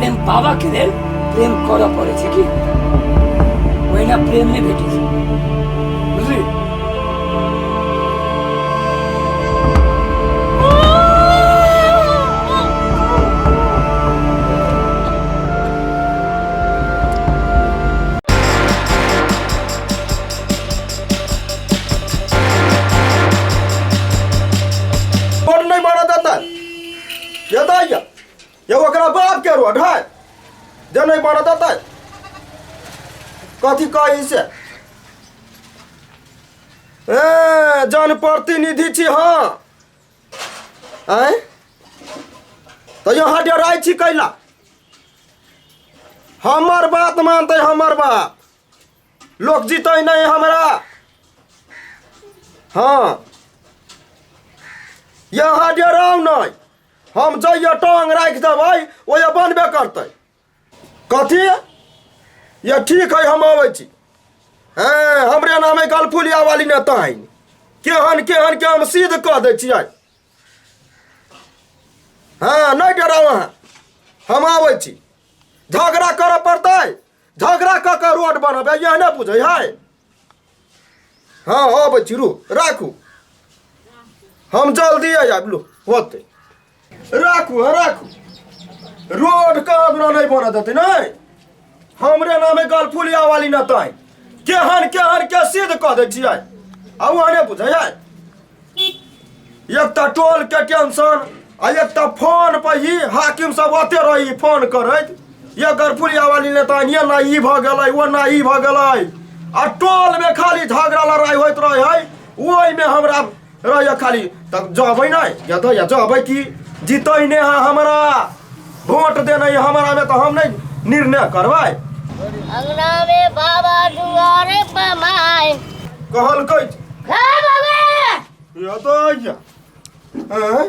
प्रेम पाबऽके लेल प्रेम करऽ पड़ै छै की ओहिना प्रेम नहि भेटै छै बुझली। रोड नहीं मारा देता ये दैया ये ओकरा बाप के रोड है जे नहीं मारा देता कथी कही से ए जनप्रतिनिधि छी हाँ आँय तऽ यहाँ डराइ छी कैला हमर बात मानतै हमर बात लोक जीतै नहि हमरा। हाँ यहाँ डराउ नहि, हम जइयो टांग राखि देबै ओहि बनबे करतै। कथी ये ठीक है, हम अबै छी। हँ हमरे नाम है गलफुलिया वाली ने ताइन केहन केहन के हम सिद्ध कऽ दै छियै। हँ नहि डराउ अहाँ, हम आबै छी। झगड़ा करऽ पड़तै, झगड़ा कऽ कऽ रोड बनबै यह नहि बुझै है। हँ अबै छी, रू राखू, हम जल्दी आयब। लू होतै, राखू। हँ राखू, रोड के अधूरा नहीं बना देते नहीं। हमरे नाम है गलफुलिया वाली न ताई केहन केहन के सिद्ध कऽ दै छियै आ ओहने बुझै है। एक तऽ टोल के टेंशन आ एक तऽ फोन पर ही हाकिम सब ओते रही फोन करैत ये गरफुलिया वाली ने तऽ ये ना ई भऽ गेलै ओ ना ई भऽ गेलै आ टोल में खाली झगड़ा लड़ाई होइत रहै है। ओहिमे हमरा रहैए खाली तब जबै नहि जतै या जबै की जीतै नहि है हमरा वोट देने हमरा में तऽ हम नहि निर्णय करबै। अंगना में बाबा दुआरे पर माय कहलकै हे बाबा ये तो या हैं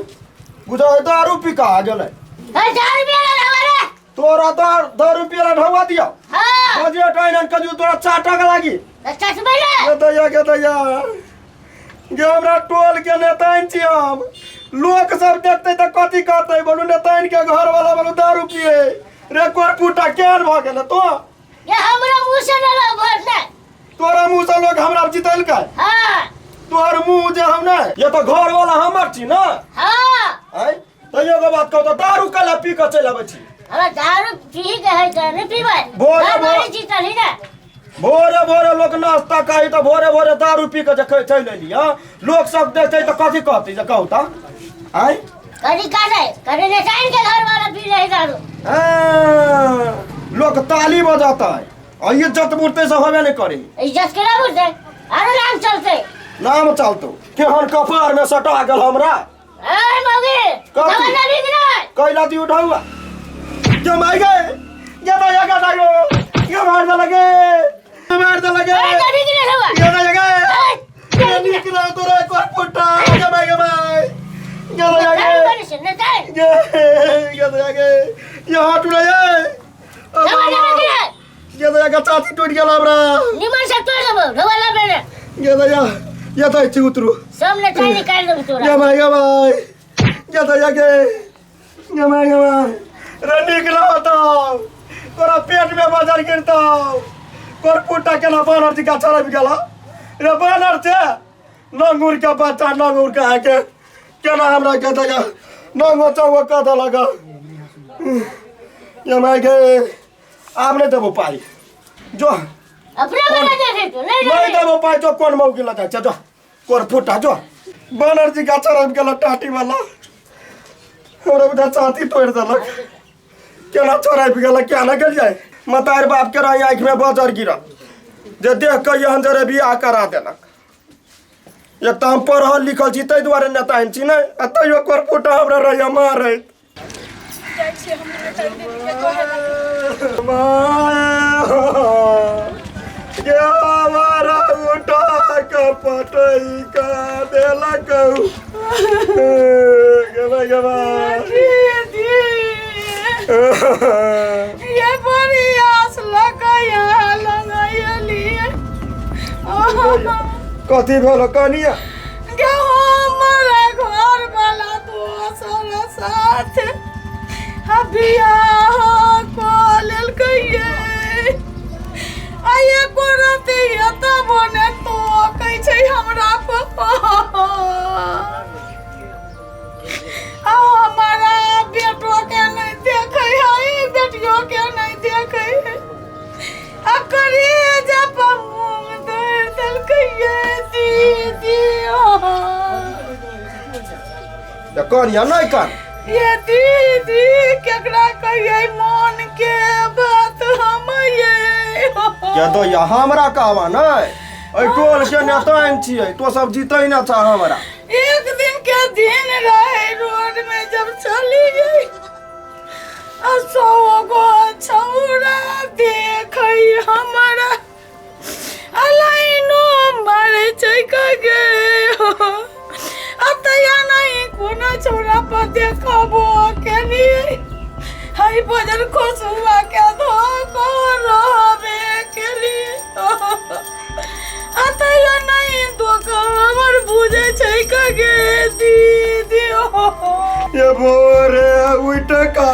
बुझा है दारू पी का आ गेलै। हे दारू पिए ला ढाबा रे तोरा दारू पिए ला ढाबा दिया हां बजे टाइन कजू तोरा 4 टाका लागी चश्मा ले। ये तो या के तो या गे हमरा टोल के नेताइन छी हम, लोक सब देखते तऽ कथी कहते बोलू नेताइन के घर वाला बोलू दारू पिए रे कोर पुटा केहन भऽ गेलै तो। ये हमरा मुंह से ना लोग भोट ने तोरा मुंह से लोग हमरा जितलकै। हां तोहर मुंह जे हम नहीं ये तो घर वाला हमर छी ना। हां आय तो एगो बात कहू तो दारू कला पी के चलि आबै छी। हमरा दारू पी के है त नहीं पीबै। भोरे घर भोरे वाली जीतल ही ना। भोरे भोरे लोक नाश्ता खाइ तऽ भोरे भोरे दारू पी के जे चलि एली हँ, लोक सब देखतै तऽ कथी कहतै जे कहू तऽ आँय। कथी कहतै? कथी नेताइन के घर वाला पी रहे दारू। हाँ, लोक ताली बजतै आ इज्जत बुड़तै से होबे नहि करी। इज्जत केना बुड़तै? आरो नाम चलतै। नाम चलतौ केहन कपार में सटा गेल हमरा। ए मौगी, कथी? दवा देबही कि नहि? कैला दी उठाऊआ जमाई गए ये तो ये का गो ये मार दे लगे ये मार दे लगे। ए, देबही कि नहि दवा? ये तो ये गए ए, ये निकला तो रे कोई पुट्टा जमाई गए भाई ये तो ये दारू गए बनै छै, नेताइन। ये तो ये गए ये हाथ उड़ा ये दवा देबही कि नहि? ये तो ये का छाती टूट गेल हमरा। निमन से तोड़ देबौ, ढोबा लाबे ने। ये तो ये तो छी उतरू। सब नेताइन निकालि देबौ तोरा। ये भाई ये भाई ये तो ये गए ये भाई ये भाई रे निकला होता तोरा पेट में बाजार गिरता कोरपुटा केना बानर जी का चढ़ गेला रे बानर छे नंगुर के बच्चा नंगुर के के केना हमरा के दया नंगो चंगो कह देलक। ये भाई के आब नहीं देबो पाई जो अपने बना दे तू नहीं नहीं देबो पाई जो कोन मौकी लगा छे जो कोरपुटा जो बानर जी का चढ़ गेला टाटी वाला हमरा बुझा छाती तोड़ि देलक केना चढ़ाबि गेलक केना गेल जाय मतार बाप के रही आँखि में बजर गिरल जे देख के एहन जरे बियाह करा देलक। एक तऽ हम पढ़ल लिखल छी ताहि दुआरे नेताइन छी नहि आ तैयो कोरपुटा हमरा रहैया मारैत। जाइ छियै हम नेताइन दीदी के कहै लए। गे हमारा उठा के पटई का देलक गे भाई गे भाई। दीदी ये बड़ी आस लगैया लगैलिए। कथी भेल कनिया? गे हमरा घर वाला दोसर साथ बियाह तऽ कनिया नहि कान। ये दीदी केकरा कहियै मन के बात हम ये? ये दैया हमरा कहबा नहि, एहि टोल के नेताइन छियै, तो सब जीतै न छ हमरा। एक दिन के दिन रहे रोड में जब चली गई आ 100 गो छौड़ा देखै हमरा, आ लाइनो मारै छै कगे, आ तैया नहीं कोनो छौड़ा पर देखबो केलियै। हई भोजन खुशुआ के धोखो रहबे केलियै, आ तैया नहीं धोखा हमर बुझै छै कगे दीदी। ये भोरे उठ का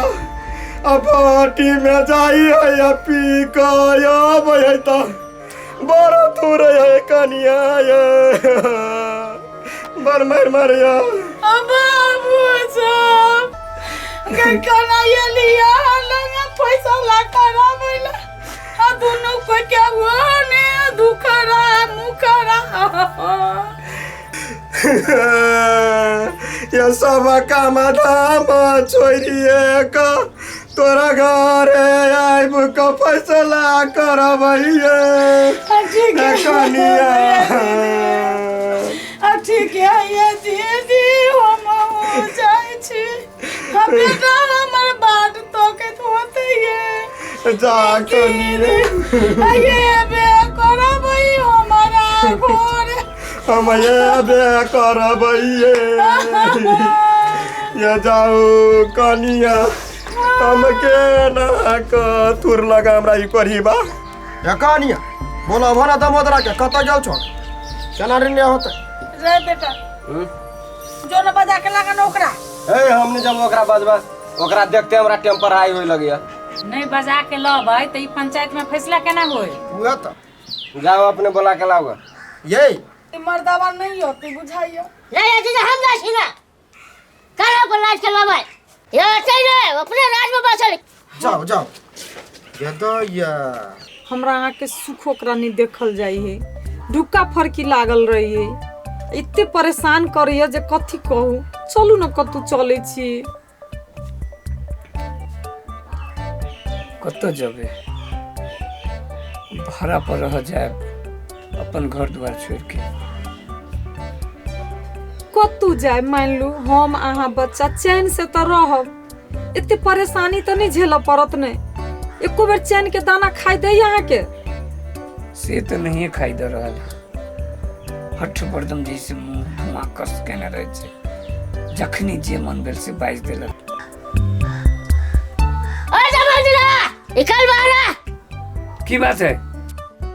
आ बाटी में जाई है आ पी का आबै है त बड़ दूर है कनिया, ये बड़ मार मारिया। बाबू सब केना एलिया लग पैसा ला कराबै ला, आ दुनू कोई के ओने दुखरा मुखरा। ये सब काम धाम छोड़िए का तोरा घरे आबि कऽ फैसला करबैये कनिया। आ ठीक है ये दीदी, हम जाइ छी, हम बेटा हमर बाट तोकैत होते ये। जा कनिया, ये बे करबै हमारा घर, हम एबे करबैये। ये जाऊ कनिया, हम के ना क थुर लगा हमरा ई करही बा। ये कनिया बोला भना दमोदरा के कतऽ गेल छौ, केना रे होतै? रे बेटा जो न बजा के लागन ओकरा। ए हमने जब ओकरा बजबा ओकरा देखते हमरा टेम्पर हाई होय लगिया। नहीं बजा के लबै त ई पंचायत में फैसला केना होय? उहे त जाओ अपने बोला के लाओ। ये ई मर्दावा नहीं होती बुझाइयो। नहीं दीदी हम जाइ छी ना, करा पर राज चलाबै ये चल रे, अपने राज में बसल। जाओ जाओ ये दैया हमरा अहाँ के सुख ओकरा नहीं देखल जाइ है, ढुक्का फरकी लागल रही है, एते परेशान करैया जे कथी कहू। चलू न कतू चलै छी। कतऽ जेबै? भाड़ा पर रह जायब अपन घर द्वार छोड़ के। कतू जाए, मान लू हम अहाँ बच्चा चैन से तऽ रहब, एते परेशानी तऽ नहीं झेलऽ पड़त। नहीं एको बेर चैन के दाना खाइ दैया अहाँके? से तऽ नहिए खाइ दऽ रहल है, हठ बरदम जैसे मुँह धुआं कस केने रहै छै, जखनी जे मन भेल से बाजि देलक। अरे दमोदरा निकल बाहर। की बात है?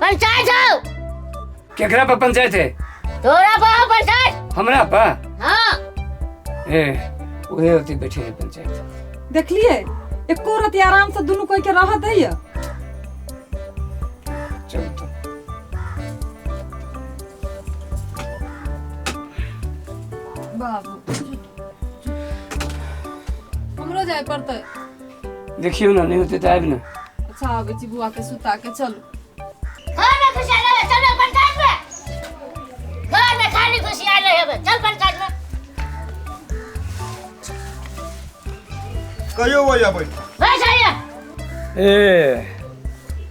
पंचायत हो। केकरा पर पंचायत है? तोरा पर पंचायत। हमरा पा? हाँ। ए उहे होती बैठे है पंचायत। देखलिए एको रति आराम से दुनू कोई के रह दैया। चल तो बाबू हमरो जाय पड़तै। देखियो ना, नहीं होते तो आबि ना। अच्छा आबै छी बुआ के सुता के चलू। घर में खुशी आयल है, चल पंचायत में। घर में खाली खुशी आयल है, चल पंचायत में। कहियो वही अबै। बैठ आइए। ए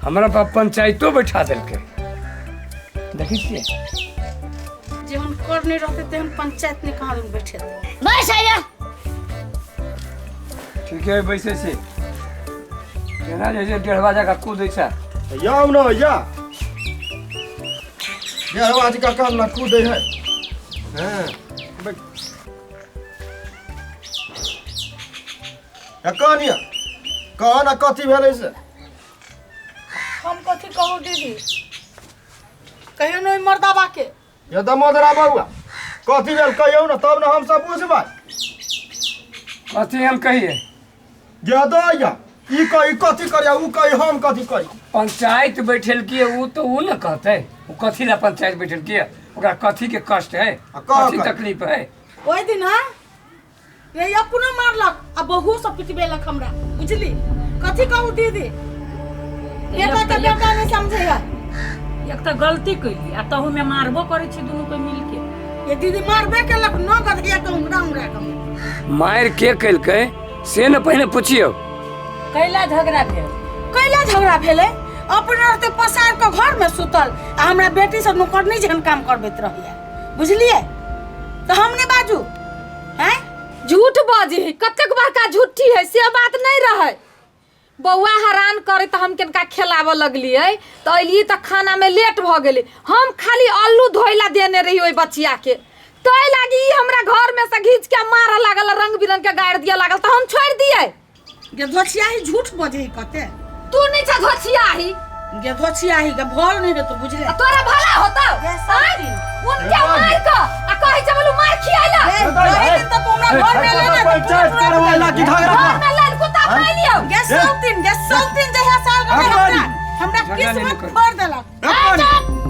हमरा पास पंचायतो बैठा देलकै, देखै छियै? जेहन कर नहीं रहते तेहन पंचायत ने कहाँ बैठे। बैठ आइए। ठीक है बैसे छी। केना जे 1.5 बजे का कूदै छै। जाओ न या 1.5 बजे का काम ना कूदै है। हां कनिया कह ना कथी भेलै से? हम कथी कहू दीदी, कहियो नहीं मर्दाबा के। ये दमोदरा बउआ कथी भेल कहियो ना, तब ना हम सब बुझबै। कथी हम कहिए? ये दैया ई कही कथी करिया, ऊ कही हम कथी कही। पंचायत बैठल की ऊ तो ऊ न कहते, ऊ कथी ला पंचायत बैठल की, ओकरा कथी के कष्ट है, कथी तकलीफ है। ओहि दिन हाँ ये अपनो मारलक आ बहु सब पिटबेलक हमरा, बुझली? कथी कहू दीदी, बेटा के बेटा नहीं समझे है। एक तऽ गलती कैली आ तहू में मारबो करै छी दुनू कोई मिल के। ये दीदी मारबे केलक न गधिया के उंगरा उंगरा के। मारि के केलकै से ने पहिने पुछियौ। कैला झगड़ा भेल? कैला झगड़ा भेलै? अपना रहते पसार के घर में सुतल आ हमरा बेटी सब नौकरनी जेहन काम करबैत रहैया, बुझलियै? तऽ हम नहि बाजू हैं? झूठ बाजी है, कतेक बड़का झूठी है से बात नहीं रहे। बौआ हरान करे तऽ हम किनका खेलाबऽ लगलियै तऽ अयलियै तऽ खानामे लेट भऽ गेलै। हम खाली अल्लू धोइ ला देने रही ओहि बचिया के, तै लागी ई हमरा घर में से घींच के मारऽ लागल, रंग बिरंग के गारि दिअ लागल, तऽ हम छोड़ि दियै। गे धोछियाही झूठ बजै कते। तू नहीं छ धोछियाही। गे धोछियाही के भल नहीं हेतौ, बुझले? आ तोरा भला होतौ? गे सब आँय? दिन। उनके मार के आ कहै छै बोलू मार खियाइला। गे जही दिन तक हमरा घर में लेने तऽ पंचायत करवैला की झगड़ा घर में लेल कुत्ता पाइ लियौ। गे सब दिन, गे सब दिन जहिया साल गए अकबर। हमरा हमरा झगड़ा नहीं किस्मत करू। फोड़ देलक।